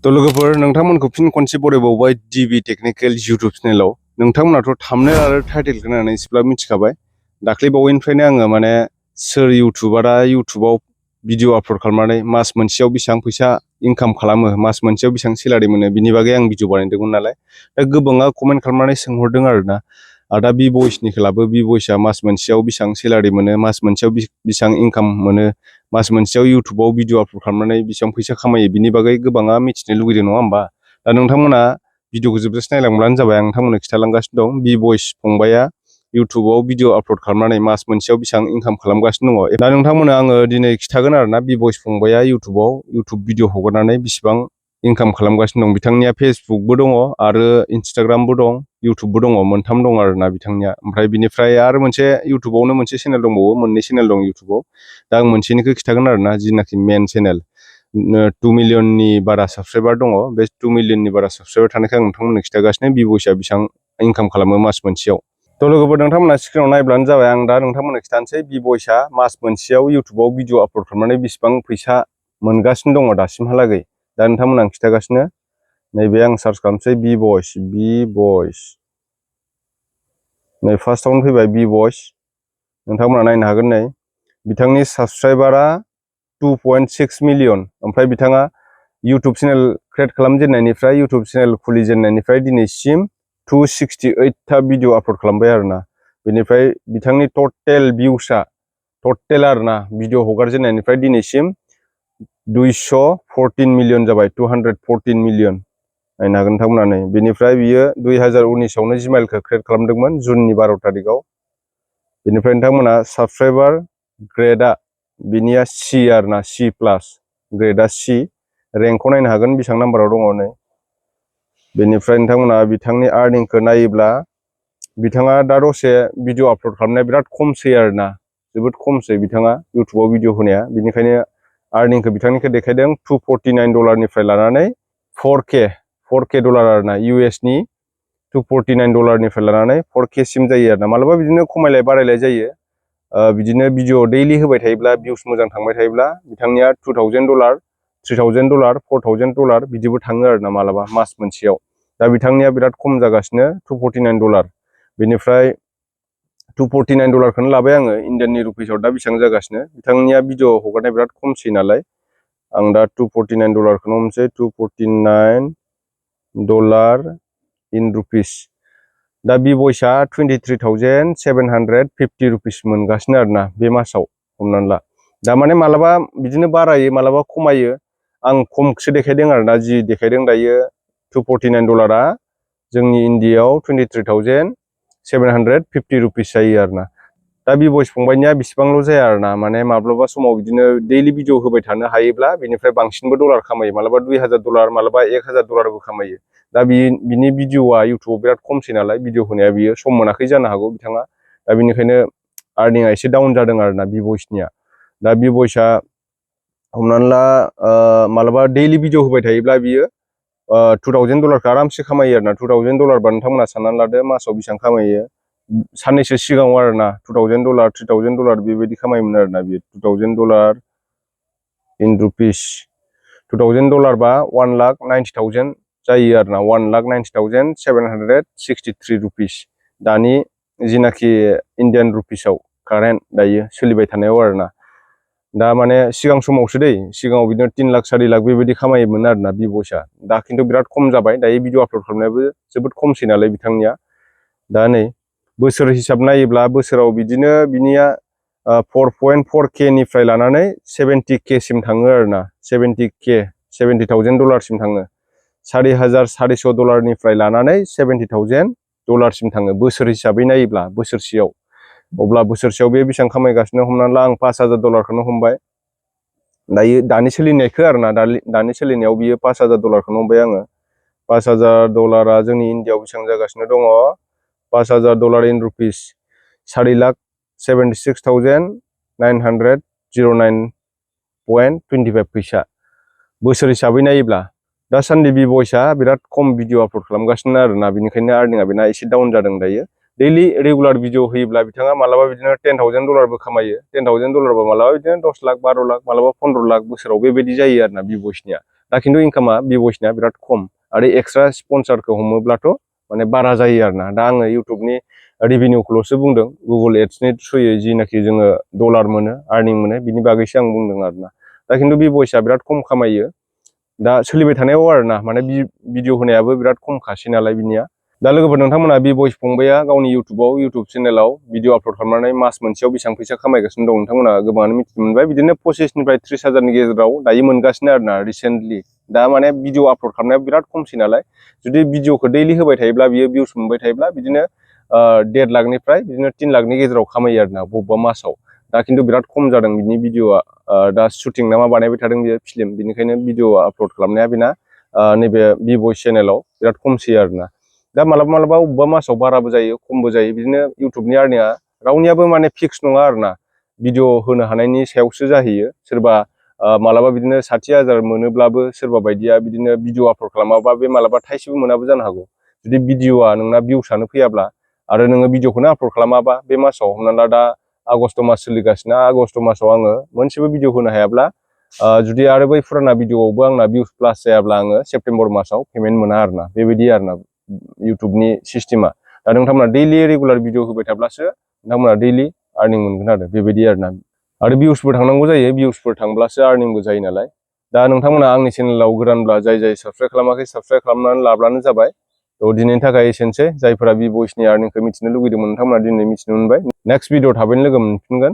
तो लोगोफोर नोंथांमोनखौ फिन खनसे बरायबावबाय DB टेक्निकेल YouTube चेनेलाव नोंथांमोनाथ' थाम्बनेल आरो टाइटेलखौ नायनानै एसेब्लाबो मिथिखाबाय। दाख्लै बावैनिफ्रायनो आङो माने सोर इउटुबारा इउटुबाव भिडिअ आपल'ड खालामनानै मास मोनसेयाव बेसेबां फैसा इनकाम खालामो, मास मोनसेयाव बेसेबां सेलारि मोनो बिनि बागै आं भिडिअ बानायदोंमोन नालाय। दा गोबाङा कमेन्ट खालामनानै सोंहरदों आरोना आदा बि भइसनिखौ लाबो, बि भइसआ मास मोनसेयाव बेसेबां सेलारि मोनो, मास मोनसेयाव बेसेबां इनकाम मोनो, मास मोनसेयाव इउटुबाव भिडिअ आपल'ड खालामनानै बेसेबां फैसा खामायो बिनि बागै गोबाङा मिथिनो लुगैदों नङा होमबा। दा नोंथांमोना भिडिअखौ जोबजासे नायलांब्लानो जाबाय। आं नोंथांमोननो खिन्थालांगासिनो दं बि भइस फंबाया इउटुबाव भिडिअ आपल'ड खालामनानै मास मोनसेयाव बेसेबां इनकाम खालामगासिनो दङ। दा नोंथांमोना आङो दिनै खिन्थागोन आरोना बि भइस फंबाया इउटुबाव भिडिअ हगारनानै बेसेबां इनकाम खालामगासिनो दं। बिथांनिया फेसबुकबो दङ आरो इन्सटाग्रामबो दं, इउटुबबो दङ, मोनथाम दं आरोना बिथांनिया। ओमफ्राय बिनिफ्राय आरो मोनसे इउटुबावनो मोनसे चेनेल दंबावो, मोननै चेनेल दं इउटुबाव। दा आं मोनसेनिखौ खिन्थागोन आरोना, जिनाखि मेन चेनेल 2 मिलियननि बारा साबसक्राइबार दङ। बे 2 मिलियननि बारा साबसक्राइबार थानायखाय आं नोंथांमोननो खिन्थागासिनो बि भइसआ बेसेबां इनकाम खालामो मास मोनसेयाव। थ' लोगोफोर नोंथांमोना स्क्रिनाव नायब्लानो जाबाय। आं दा नोंथांमोननो खिन्थानोसै बि भइसआ मास मोनसेयाव इउटुबाव भिडिअ आपल'ड खालामनानै बेसेबां फैसा मोनगासिनो दङ दासिमहालागै। दा नोंथांमोना आं खिन्थागासिनो। नैबे आं सार्च खालामसै बि भइस। नै फार्स्टआवनो फैबाय बि भइस। नोंथांमोना नायनो हागोन। नै बिथांनि साबसक्राइबारा 2.6 मिलियन। ओमफ्राय बिथाङा इउटुब चेनेल क्रिएट खालामजेननायनिफ्राय, इउटुब चेनेल खुलिजेननायनिफ्राय दिनैसिम 268था भिडिअ आपल'ड खालामबाय आरोना। बेनिफ्राय बिथांनि टटेल भिउसआ आरोना भिडिअ हगारजेननायनिफ्राय दिनैसिम 214 मिलियन जाबाय, 214 मिलियन। नायनो हागोन नोंथांमोना। नै बेनिफ्राय बियो 2019आवनो जिमेलखौ क्रिएट खालामदोंमोन, जुननि 12 थारिखआव। बेनिफ्राय नोंथांमोना साबसक्राइबार ग्रेडआ बिनिया C आरोना, C+, ग्रेडआ C। रेंकखौ नायनो हागोन बेसेबां नाम्बाराव दङ। नै बेनिफ्राय नोंथांमोना बिथांनि आर्निंखौ नायोब्ला बिथाङा दा दसे भिडिअ आपल'ड खालामनाया बिराद खमसै आरोना, जोबोद खमसै बिथाङा इउटुबाव भिडिअ होनाया। बिनिखायनो आर्निंखौ बिथांनिखौ देखायदों $249 लानानै 4K डलार आरोना, US नि $249 लानानै 4K सिम जायो आरोना। मालाबा बिदिनो खमायलाय बारायलाय जायो। बिदिनो भिडिअ दैलि होबाय थायोब्ला, भिउस मोजां थांबाय थायोब्ला बिथांनिया $2,000, $3,000, $4,000 बिदिबो थाङो आरोना मालाबा मास मोनसेयाव। दा बिथांनिया बिराद खम जागासिनो, $249। बेनिफ्राय $249खौनो लाबाय आङो इण्डियाननि रुपिसाव दा बेसेबां जागासिनो। बिथांनिया भिडिअ हगारनाय बिराद खमसै नालाय आं दा $249खौनो हमसै, $249 इन रुपिस। दा बि भइसआ 23,750 रुपिस मोनगासिनो आरोना बे मासाव, हमनानै ला। दा माने मालाबा बिदिनो बारायो, मालाबा खमायो। आं खमखौसो देखायदों आरोना, जि देखायदों दायो $249 जोंनि इण्डियायाव 23,750 रुपिस जायो आरोना। दा बि भइस फंबायनिया बेसेबांल' जाया आरोना, माने माब्लाबा समाव बिदिनो दैलि भिडिअ होबाय थानो हायोब्ला बेनिफ्राय बांसिनबो डलार खामायो। मालाबा $2,000, मालाबा $1,000बो खामायो। दा बिनि भिडिअआ इउटुबाव बिराद खमसै नालाय, भिडिअ होनाया बियो सम मोनाखै जानो हागौ बिथाङा। दा बेनिखायनो आर्निंआ एसे डाउन जादों आरोना बि भइसनिया। दा बि भइसआ हमनानै ला मालाबा दैलि भिडिअ होबाय थायोब्ला बियो $2,000खौ आरामसे खामायो आरोना। $2,000 बा नोंथांमोना साननानै लादो मासाव बेसेबां खामायो। साननैसो सिगाङाव आरोना $2,000, $3,000 बेबायदि खामायोमोन आरोना बियो। $2,000 इन रुपिस, $2,000 बा 1,90,000 जायो आरोना, 1,90,763 रुपिस। दानि जिनाखि इण्डियान रुपिसाव कारेन्ट दायो सोलिबाय थानायाव आरोना। दा माने सिगां समावसो सिगाङाव बिदिनो 3 लाख 4 लाख बेबायदि खामायोमोन आरोना बि भइसआ। दा खिन्थु बिराद खम जाबाय। दायो भिडिअ आपल'ड खालामनायाबो जोबोद खमसै नालाय बिथांनिया। दा नै बोसोर हिसाब नायोब्ला बोसोराव बिदिनो बिनिया 4.4K निफ्राय लानानै 70K सिम थाङो आरोना, 70,000 डलारसिम थाङो। $4,400 निफ्राय लानानै $70,000 सिम थाङो बोसोर हिसाबै नायोब्ला बोसोरसेयाव। अब्ला बोसोरसेयाव बे बेसेबां खामायगासिनो, हमनानै ला आं $5,000खौनो हमबाय दायो, दानि सोलिनायखौ आरोना, दानि सोलिनायाव बियो $5,000खौनो हमबाय आङो। $5,000 जोंनि इण्डियायाव बेसेबां जागासिनो दङ, $5,000 इन रुपिस 4,76,909.25 फैसा बोसोर हिसाबै नायोब्ला। दासान्दि बि भइसआ बिराद खम भिडिअ आपल'ड खालामगासिनो आरोना, बेनिखायनो आर्निंआ बेना एसे डाउन जादों दायो। दैलि रेगुलार भिडिअ होयोब्ला बिथाङा मालाबा बिदिनो $10,000बो खामायो। $10,000 बा मालाबा बिदिनो 10 लाख, 12 लाख, मालाबा 15 लाख बोसोराव बेबायदि जायो आरोना बि भइसनिया। दा खिन्थु इनकामा बि भइसनिया बिराद खम आरो एक्सट्रा स्पन्सारखौ हमोब्लाथ' माने बारा जायो आरोना। दा आङो इउटुबनि रेभिनिउखौल'सो बुंदों, गुगोल एड्सनि थ्रुयै जिनाखि जोङो डलार मोनो, आर्निं मोनो, बिनि बागैसो आं बुंदों आरोना। दा खिन्थु बि भइसआ बिराद खम खामायो दा सोलिबाय थानायाव आरोना, माने भिडिअ होनायाबो बिराद खमखासै नालाय बिनिया। दा लोगोफोर नोंथांमोना बि भइस फंबाया गावनि इउटुब चेनेलाव भिडिअ आपल'ड खालामनानै मास मोनसेयाव बेसेबां फैसा खामायगासिनो दं नोंथांमोना गोबाङानो मिथिनो मोनबाय। बिदिनो 25निफ्राय 30,000नि गेजेराव दायो मोनगासिनो आरोना रिसेन्टलि। दा माने भिडिअ आपल'ड खालामनाया बिराद खमसै नालाय, जुदि भिडिअखौ दैलि होबाय थायोब्ला बियो भिउस मोनबाय थायोब्ला बिदिनो 1.5 लाखनिफ्राय बिदिनो 3 लाखनि गेजेराव खामायो आरोना बबेबा मासाव। दा खिन्थु बिराद खम जादों बिनि भिडिअआ, दा शुटिं ना मा बानायबाय थादों बियो फिल्म, बिनिखायनो भिडिअ आपल'ड खालामनाया बेना नैबे बि भइस चेनेलाव बिराद खमसै आरोना। दा मालाबा अबेबा मासाव बाराबो जायो खमबो जायो, बिदिनो इउटुबनि आर्निंआ रावनियाबो माने फिक्स नङा आरोना, भिडिअ होनो हानायनि सायावसो जाहैयो। सोरबा मालाबा बिदिनो 60,000 मोनोब्लाबो सोरबा बायदिया बिदिनो भिडिअ आपल'ड खालामाबा बे मालाबा थाइसेबो मोनाबो जानो हागौ। जुदि भिडिअआ नोंना भिउसआनो फैयाब्ला आरो नोङो भिडिअखौनो आपल'ड खालामाबा बे मासाव, हमना ला दा आगस्ट मास सोलिगासिनो, आगस्ट मासाव आङो मोनसेबो भिडिअ होनो हायाब्ला, जुदि आरो बै फुराना भिडिअआवबो आंना भिउस प्लास जायाब्ला आङो सेप्तेम्बर मासाव पेमेन्ट मोना आरोना, बेबायदि आरोना इउटुबनि सिस्टेमा। दा नोंथांमोना दैलि रेगुलार भिडिअ होबाय थाब्लासो नोंथांमोना दैलि आर्निं मोनगोन आरो, बेबायदि आरोना। आरो भिउसबो थांनांगौ जायो, भिउसफोर थांब्लासो आर्निंबो जायो नालाय। दा नोंथांमोना आंनि चेनेलाव गोदानब्ला जाय साबस्क्राइब खालामाखै साबस्क्राइब खालामनानै लाब्लानो जाबाय। थ' दिनैनि थाखाय एसेनोसै। जायफोरा बि भइसनि आर्निंखौ मिथिनो लुगैदोंमोन नोंथांमोना दिनै मिथिनो मोनबाय। नेक्स्ट भिडिअ थाबैनो लोगो मोनफिनगोन।